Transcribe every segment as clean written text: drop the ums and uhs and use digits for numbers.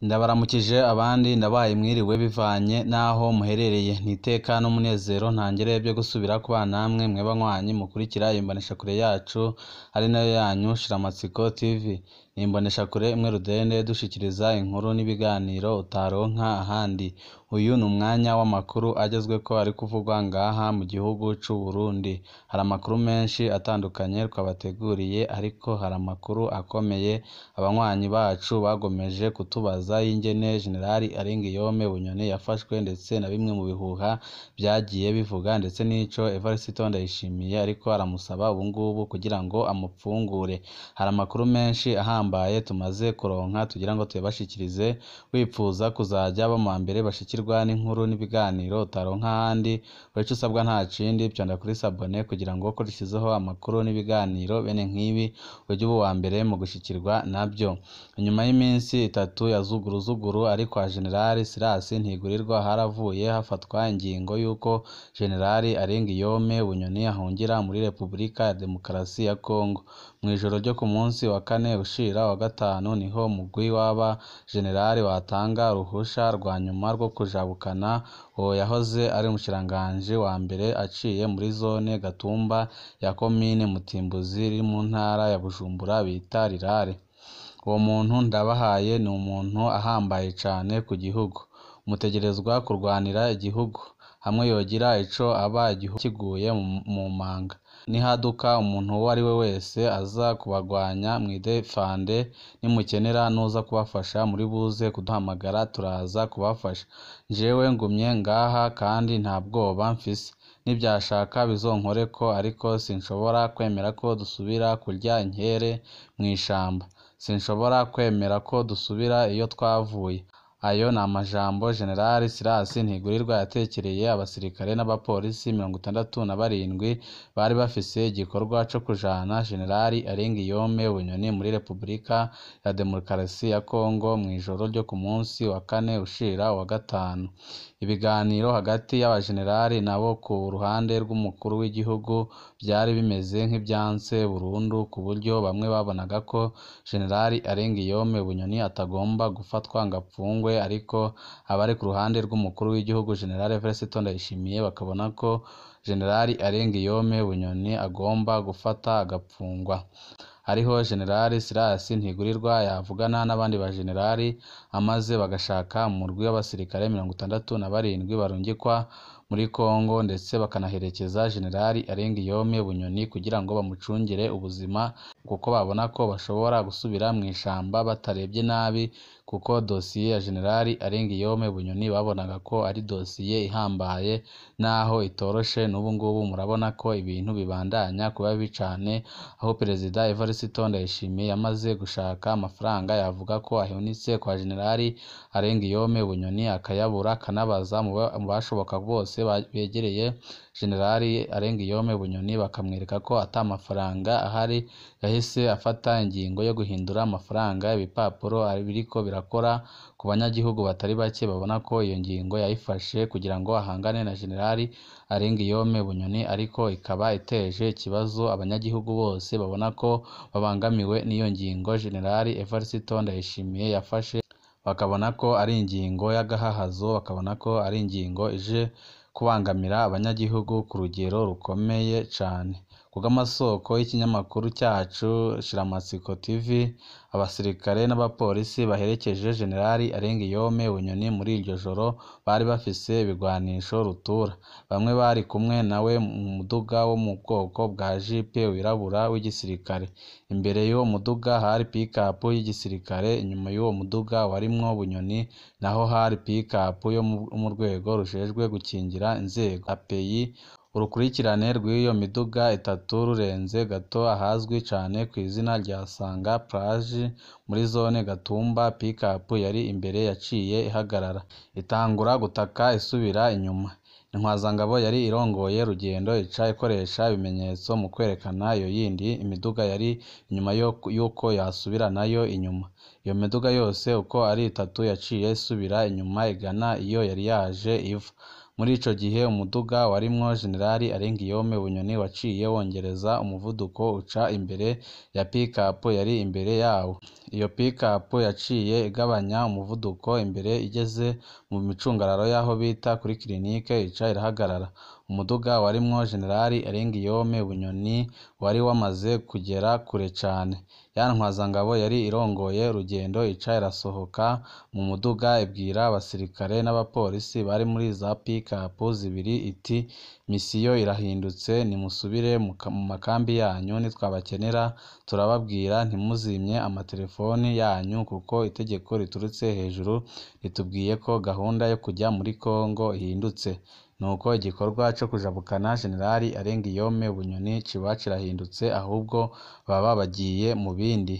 Ndabaramukije abandi ndabahaye mwiriwe bivanye n'aho muherereye. Ni iteka n'umunezero ntangere byo gusubira kubana namwe mwe banywanyi mukurikira imboneshakure yacu ari nayo yanyu Shiramatsiko TV. Ni imboneshakure imwe rudende dushikiriza inkuru n'ibiganiro utaronka ahandi. Uyu ni umwanya w'amakuru agezweko ari kuvugwa ngaha mu gihugu c'u Burundi. Hari amakuru menshi atandukanye twabateguriye ariko hari amakuru akomeye abanywanyi bacu bagomeje kutubaza y'ingene Jenerali Aringiyome Bunyoni yafashwe ndetse na bimwe mu bihuha vyagiye bivuga ndetse n'ico Evariste Ndayishimiye ariko aramusaba ubungubu kugira ngo amupfungure. Hari amakuru menshi ahambaye tumaze kuronka tugira ngo tuyabashikirize, wipfuza kuzaja aba muwambere bashikirwa n'inkuru n'ibiganiro utaronka ahandi, wewe ico usabwa nta kindi vyonda kuri sabone kugira ngo ko dushizeho amakuru n'ibiganiro bene nk'ibi uje uba uwambere mu gushikirwa navyo. Inyuma y'iminsi itatu ya zuguruzuguru ari kwa Jenerali Silas Ntigurirwa haravuye hafatwa ingingo y'uko Jenerali Aringiyome Bunyoni ahungira muri Repubulika ya Demokarasi ya Kongo. Mw'ijoro ryo ku munsi wa kane ushira wa gatanu niho umugwi w'aba jenerali watanga uruhusha rwa nyuma rwo kujabukana uwo yahoze ari umushikiranganji wa mbere aciye muri zone Gatumba ya komine Mutimbuzi iri mu ntara ya Bujumbura bita Rirare. Uwo muntu ndabahaye ni umuntu ahambaye cane ku gihugu. Mutegerezwa kurwanira igihugu. Hamwe yogira ico aba igihugu kiguye mu manga. Nihaduka umuntu uwo ari we wese aza kubagwanya mwidefande, nimukenera n'uza kubafasha muri buze kuduhamagara turaza kubafasha. Jewe ngumye ngaha kandi nta bwoba mfise. Nivyashaka bizonkoreko ariko sinshobora kwemera ko dusubira kurya inkere mw'ishamba. Sinshobora kwemera ko dusubira iyo twavuye. Ayo ni amajambo Jenerali Silas Ntigurirwa yatekereye abasirikare n'abapolisi 67 bari bafise igikorwa co kujana Jenerali Aringiyome Bunyoni muri Repubulika ya Demokarasi ya Kongo mw'ijoro ryo ku munsi wa kane ushira wa gatanu. Ibiganiro hagati y'abajenerali nabo ku ruhande rw'umukuru w'igihugu vyari bimeze nk'ivyanse burundu ku buryo bamwe babonaga ko Jenerali Aringiyome Bunyoni atagomba gufatwa ngo apfungwe, ariko abari ku ruhande rw'umukuru w'igihugu Jenerali Evariste Ndayishimiye bakabona ko Jenerali Aringiyome Bunyoni agomba gufata agapfungwa. Hariho Jenerali Silas Ntigurirwa yavugana n'abandi bajenerali amaze bagashaka umurwi w'abasirikare 67 barungikwa muri Kongo ndetse bakanaherekeza Jenerali Aringiyome Bunyoni kugira ngo bamucungire ubuzima kuko babona ko bashobora gusubira mw'ishamba batarebye nabi, kuko dosiye ya Jenerali Aringiyome Bunyoni babonaga ko ari dosiye ihambaye naho itoroshe. N'ubu ngubu murabona ko ibintu bibandanya kuba bibi cane, aho Perezida Evariste Ndayishimiye yamaze gushaka amafaranga yavuga ko ahunitse kwa Jenerali Aringiyome Bunyoni akayabura, akanabaza mu bashoboka bose begereye Jenerali Aringiyome Bunyoni bakamwereka ko ata mafaranga ahari. Yahise afata ingingo yo guhindura amafaranga ibipapuro biriko birakora ku banyagihugu batari bake babona ko iyo ngingo yayifashe kugira ngo ahangane na Jenerali Aringiyome Bunyoni, ariko ikaba iteje ikibazo abanyagihugu bose babona ko babangamiwe n'iyo ngingo Jenerali Evariste Ndayishimiye yafashe, bakabona ko ari ingingo y'agahahazo, bakabona ko ari ingingo ije kubangamira abanyagihugu ku rugero rukomeye cane. Kubw'amasoko y'ikinyamakuru cyacu Shiramatsiko TV, abasirikare n'abapolisi baherekeje Jenerali Aringiyome Bunyoni muri iryo joro bari bafise ibigwanisho rutura. Bamwe bari kumwe nawe mu muduga wo mu bwoko bwa jipe wirabura w'igisirikare. Imbere y'uwo muduga hari pikapu y'igisirikare, inyuma y'uwo muduga warimwo Bunyoni naho hari pikapu yo mu rwego rujejwe gukingira inzego API. Urukurikirane rw'iyo miduga itatu rurenze gato ahazwi cane kw'izina rya Sanga Plage muri zone Gatumba, pikapu yari imbere yaciye ihagarara, itangura gutaka isubira inyuma. Intwazangabo yari irongoye rugendo ica ikoresha ibimenyetso mu kwerekana iyo yindi imiduga yari inyuma y'uko yasubira nayo inyuma. Iyo miduga yose uko ari itatu yaciye isubira inyuma igana iyo yari yaje iva. Muri ico gihe umuduga warimwo Jenerali Aringiyome Bunyoni waciye wongereza umuvuduko uca imbere ya pikapu yari imbere yawo. Iyo pick-up yaciye igabanya umuvuduko imbere igeze mu micungararo y'aho bita kuri clinique ica irahagarara. Umuduga warimwo Generali Alain Guillaume Bunyoni wari wamaze kugera kure cane. Ya ntwazangabo yari irongoye urugendo ica irasohoka mu muduga ibwira abasirikare n'abapolisi bari muri za pick-up zibiri iti misiyo irahindutse, nimusubire mu makambi yanyu, nitwabakenera turababwira, ntimuzimye amatelefoni yanyu kuko itegeko riturutse hejuru ritubwiye ko gahunda yo kujya muri Congo ihindutse. Nuko igikorwa co kujabukana Generali Alain Guillaume Bunyoni kiba kirahindutse, ahubwo baba bagiye mu bindi.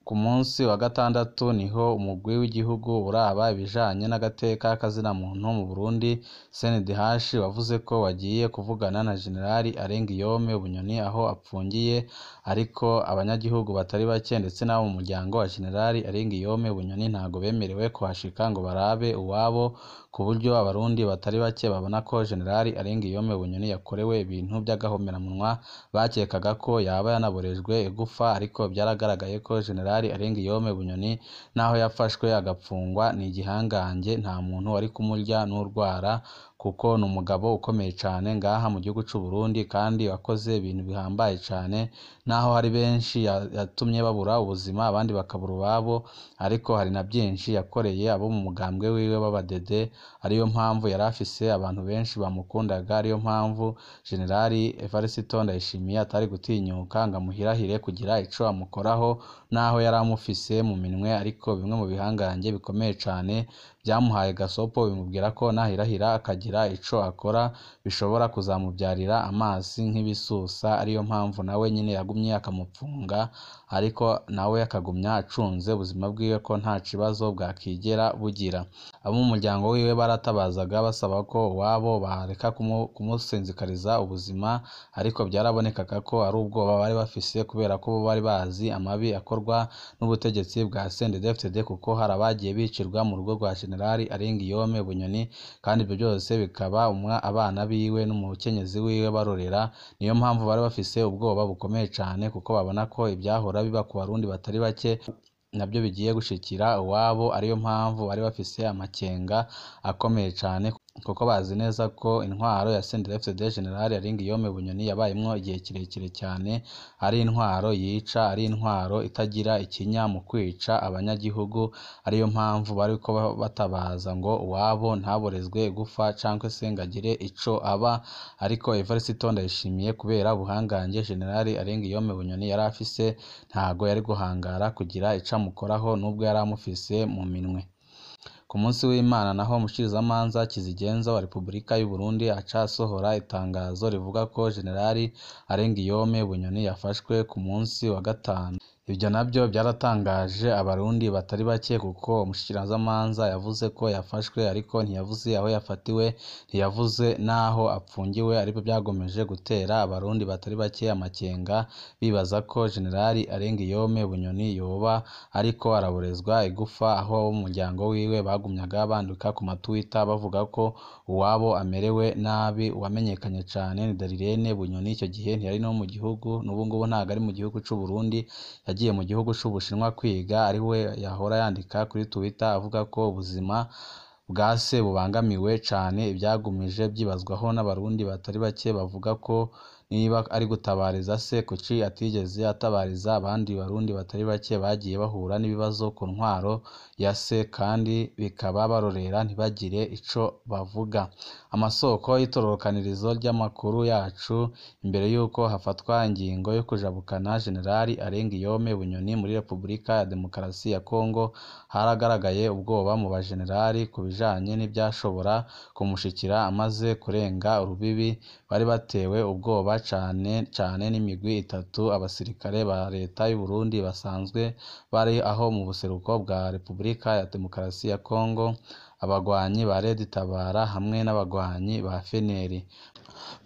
Ku munsi wa gatandatu niho umugwi w'igihugu uraba ibijanye n'agateka k'azinamuntu mu Burundi CNDH wavuze ko wagiye kuvugana na Generali Alain Guillaume Bunyoni aho apfungiye, ariko abanyagihugu batari bake ndetse n'abo mu muryango wa Generali Alain Guillaume Bunyoni ntago bemerewe kuhashika ngo barabe uwabo, ku buryo abarundi batari bake babona ko Generali Alain Guillaume Bunyoni yakorewe ibintu by'agahomeраmunwa, bakekaga ko yaba yanaborejwe igufa, ariko byaragaragaye ko Generali Alain Guillaume Bunyoni naho yafashwe agapfungwa ni igihangange, nta muntu wari kumurya n'urwara, kuko ni umugabo ukomeye cane ngaha mu gihugu c'u Burundi kandi wakoze ibintu bihambaye cane, naho hari benshi yatumye babura ubuzima abandi bakabura ubabo, ariko hari na byinshi yakoreye abo mu mugambwe wiwe b'abadede, ariyo mpamvu yari afise abantu benshi bamukundaga, ariyo mpamvu Generali Evariste Ndayishimiye atari gutinyuka ngo amuhirahire kugira ico amukoraho naho yari amufise mu minwe, ariko bimwe mu bihangange bikomeye cane byamuhaye gasopo bimubwira ko nahirahira akagira ico akora bishobora kuzamubyarira amazi nk'ibisusa, ariyo mpamvu nawe nyine yagumye akamupfunga, ariko nawe akagumya acunze ubuzima bwiwe ko nta kibazo bwakigera bugira. Abo mu muryango wiwe baratabazaga basaba ko uwabo bareka kumusinzikariza ubuzima, ariko byarabonekaga ko ari ubwoba bari bafise kubera ko bo bari bazi amabi akorwa n'ubutegetsi bwa CNDD-FDD, kuko hari abagiye bicirwa mu rugo rwa Generali Alain Guillaume Bunyoni, kandi ibyo byose bikaba abana biwe n'umukenyezi wiwe barorera. Niyo mpamvu bari bafise ubwoba bukomeye cane, kuko babona ko ibyahora biba ku barundi batari bake nabyo bigiye gushikira uwabo, ariyo mpamvu bari bafise amakenga akomeye cane, kuko bazi neza ko intwaro ya CNDD-FDD Generali Alain Guillaume Bunyoni yabayemwo igihe kirekire cyane, ari intwaro yica, ari intwaro itagira ikinya mu kwica abanyagihugu, ariyo mpamvu bariko batabaza ngo uwabo ntaborezwe igufa canke se ngo agire ico aba. Ariko Evariste Ndayishimiye kubera ubuhangange Generali Alain Guillaume Bunyoni yari afise, ntago yari guhangara kugira ico amukoraho nubwo yari amufise mu minwe. Ku munsi w'Imana naho umushikirizamanza Kizigenza wa Repubulika y'u Burundi aca asohora itangazo rivuga ko Generali Alain Guillaume Bunyoni yafashwe ku munsi wa gatanu. Ibyo nabyo byaratangaje abarundi batari bake, kuko umushikirizamanza yavuze ko yafashwe ariko ntiyavuze aho yafatiwe, ntiyavuze n'aho apfungiwe, aribyo byagomeje gutera abarundi batari bake amakenga, bibaza ko Generali Alain Guillaume Bunyoni yoba ariko araborezwa igufa, aho abo mu muryango wiwe bagumyaga bandika ku matwita bavuga ko uwabo amerewe nabi. Uwamenyekanye cane ni Darirene Bunyoni, icyo gihe ntiyari no mu gihugu, n'ubu ngubu ntago ari mu gihugu c'u Burundi, yagiye mu gihugu c'Ubushinwa kwiga, ari we yahora yandika kuri Twitter avuga ko ubuzima bwa se bubangamiwe cane, ibyagumije byibazwaho n'abarundi batari bake bavuga ko niba ari gutabariza se kuki atigeze atabariza abandi barundi batari bake bagiye bahura n'ibibazo ku ntwaro ya se, kandi bikaba barorera ntibagire ico bavuga. Amasoko y'itororokanirizo ry'amakuru yacu imbere y'uko hafatwa ingingo yo kujabukana Generali Alain Guillaume Bunyoni muri Repubulika ya Demokarasi ya Kongo, haragaragaye ubwoba mu bajenerali ku bijanye n'ibyashobora kumushikira amaze kurenga urubibi. Bari batewe ubwoba cane cane n'imigwi itatu abasirikare ba leta y'u Burundi basanzwe bari aho mu buseruko bwa Repubulika ya Demokarasi ya Kongo, abagwanyi ba Red Tabara hamwe n'abagwanyi ba FNL.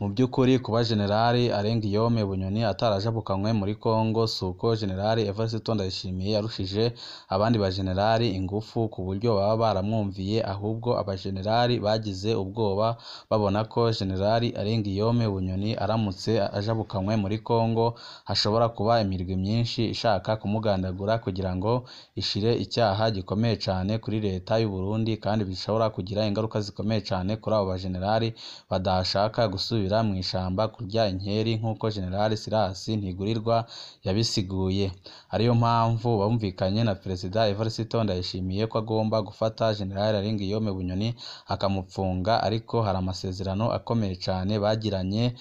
Mu by'ukuri kuba General Alain Guillaume Bunyoni atarajabukanywe muri Congo si uko General Evariste Ndayishimiye yarushije abandi bajenerali ingufu ku buryo baba baramwumviye, ahubwo abajenerali bagize ubwoba babona ko General Alain Guillaume Bunyoni aramutse ajabukanywe muri Congo hashobora kuba imirwi myinshi ishaka kumugandagura kugira ngo ishire icyaha gikomeye cane kuri leta y'u Burundi, kandi bishobora kugira ingaruka zikomeye cane kuri abo bajenerali badashaka gusubira mu ishamba kurya inkeri nk'uko General Silas Ntigurirwa yabisiguye. Ariyo mpamvu bumvikanye na Perezida Evariste Ndayishimiye ko agomba gufata General Alain Guillaume Bunyoni akamupfunga, ariko hari amasezerano akomeye cane bagiranye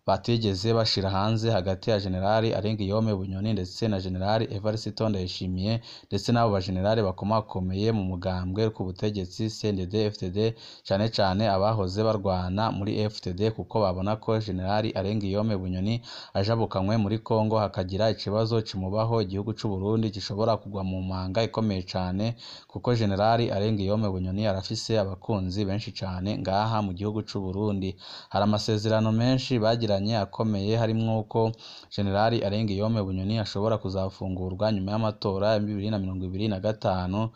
batigeze bashira hanze hagati ya General Alain Guillaume Bunyoni ndetse na General Evariste Ndayishimiye ndetse n'abo bajenerali bakomakomeye mu mugambwe ku butegetsi CNDD-FDD, cane cane abahoze barwana muri FDD, kuko babona ko General Alain Guillaume Bunyoni ajabukanywe muri Congo hakagira ikibazo kimubaho, igihugu c'u Burundi gishobora kugwa mu manga ikomeye cane, kuko General Alain Guillaume Bunyoni arafise abakunzi benshi cane ngaha mu gihugu c'u Burundi. Hari amasezerano menshi bagiranye akomeye, harimwo uko General Alain Guillaume Bunyoni ashobora kuzafungurwa nyuma y'amatora ya 2025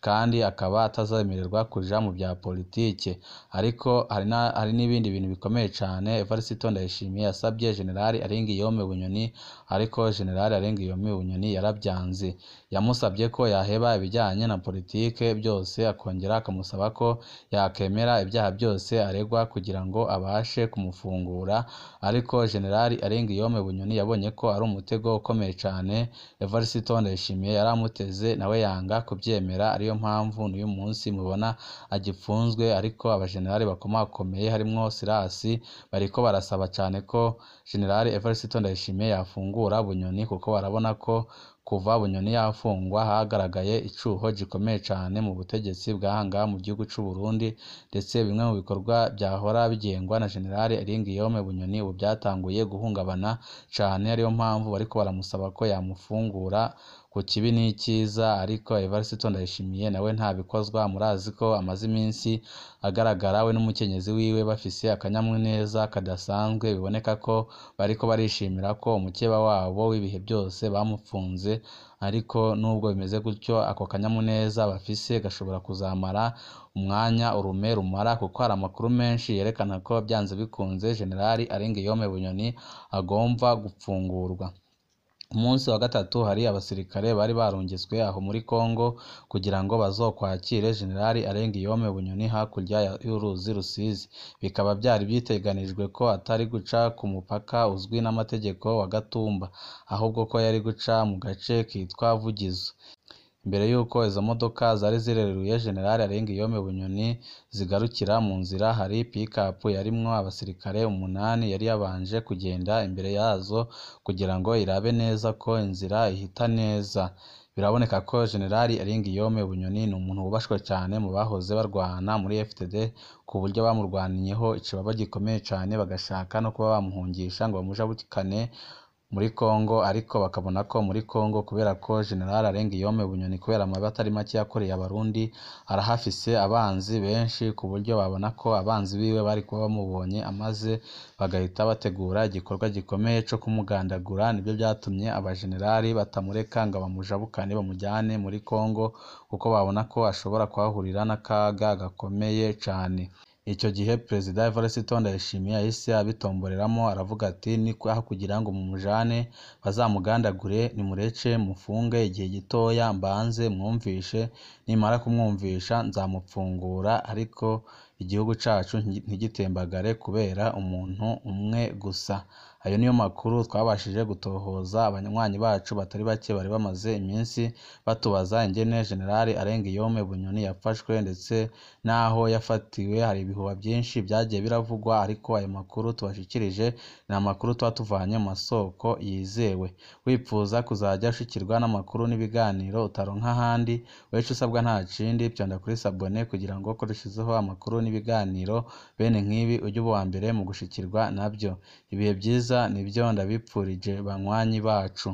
kandi akaba atazemererwa kuja mu bya politike. Ariko hari n'ibindi bintu bikomeye cane Evariste Ndayishimiye yasabye General Alain Guillaume Bunyoni, ariko General Alain Guillaume Bunyoni yarabyanze. Yamusabye ko yaheba ibijyanye na politike byose, akongera akamusaba ko yakemera ibyaha byose aregwa kugira ngo abashe kumufungura, ariko General Alain Guillaume Bunyoni yabonye ko ari umutego ukomeye cane Evariste Ndayishimiye yaramuteze, nawe yanga kubyemera. Ariyo mpamvu n'uyu munsi mubona agipfunzwe, ariko abajenerali bakomakomeye harimwo Silas bariko barasaba cane ko General Evariste Ndayishimiye yafungura Bunyoni, kuko barabona ko kuva Bunyoni yafungwa hagaragaye icuho gikomeye cane mu butegetsi bw'ahangaha mu gihugu c'u Burundi, ndetse bimwe mu bikorwa byahora bigengwa na General Alain Guillaume Bunyoni ubu byatanguye guhungabana cane. Ariyo mpamvu bariko baramusaba ko yamufungura ku kibi n'icyiza, ariko Evariste Ndayishimiye nawe ntabikozwa. Murazi ko amaze iminsi agaragara we n'umukenyezi wiwe bafise akanyamuneza kadasanzwe, biboneka ko bariko barishimira ko umukeba wabo w'ibihe byose bamupfunze, ariko nubwo bimeze gutyo ako kanyamuneza bafise gashobora kuzamara umwanya urume rumara, kuko hari amakuru menshi yerekana ko byanze bikunze General Alain Guillaume Bunyoni agomba gupfungurwa. Umunsi wa gatatu hari abasirikare bari barungitswe aho muri Congo kugira ngo bazokwakire General Alain Guillaume Bunyoni hakurya y'uruzi Rusizi. Bikaba byari byiteganijwe ko atari guca ku mupaka uzwi n'amategeko wa Gatumba, ahubwo ko yari guca mu gace kitwa Vugizo. Mbere y'uko izo modoka zari zireruye General Alain Guillaume Bunyoni zigarukira mu nzira, hari pick-up yarimwo abasirikare 8 yari yabanje kugenda imbere yazo kugira ngo irabe neza ko inzira ihita neza. Biraboneka ko General Alain Guillaume Bunyoni ni umuntu wubashwe cyane mu bahoze barwana muri FDD, ku buryo bamurwaniyeho ikibaba gikomeye cyane, bagashaka no kuba bamuhungisha ngo bamujabukane muri Congo, ariko bakabona ko muri Congo kubera ko General Alain Guillaume Bunyoni kubera amabi atari make yakoreye abarundi arahafise abanzi benshi, ku buryo babona ko abanzi biwe bari kuba bamubonye amaze bagahita bategura igikorwa gikomeye co kumugandagura. Nibyo byatumye abajenerali batamureka ngo bamujabukane bamujyane muri Congo, kuko babona ko ashobora kuhahurira n'akaga gakomeye cane. Icyo gihe Perezida Evariste Ndayishimiye yahise abitomboreramo aravuga ati ni aho kugira ngo mumujane bazamugandagure, nimureke mufunge igihe gitoya mbanze mwumvishe, nimara kumwumvisha nzamupfungura, ariko igihugu cacu ntigitembagare kubera umuntu umwe gusa. Ayo niyo makuru twabashije gutohoza. Abanywanyi bacu batari bake bari bamaze iminsi batubaza ingene General Alain Guillaume Bunyoni yafashwe ndetse n'aho yafatiwe. Hari ibihuha byinshi byagiye biravugwa, ariko ayo makuru tubashikirije ni amakuru tuba tuvanye mu masoko yizewe. Wipfuza kuzajya ushikirwa n'amakuru n'ibiganiro utaronka ahandi, wewe ico usabwa nta kindi, pyonda kuri sabone kugira ngo ko dushizeho amakuru n'ibiganiro bene nk'ibi ujye uba uwa mbere mu gushikirwa nabyo. Ibihe byiza nibyo ndabipfurije banywanyi bacu.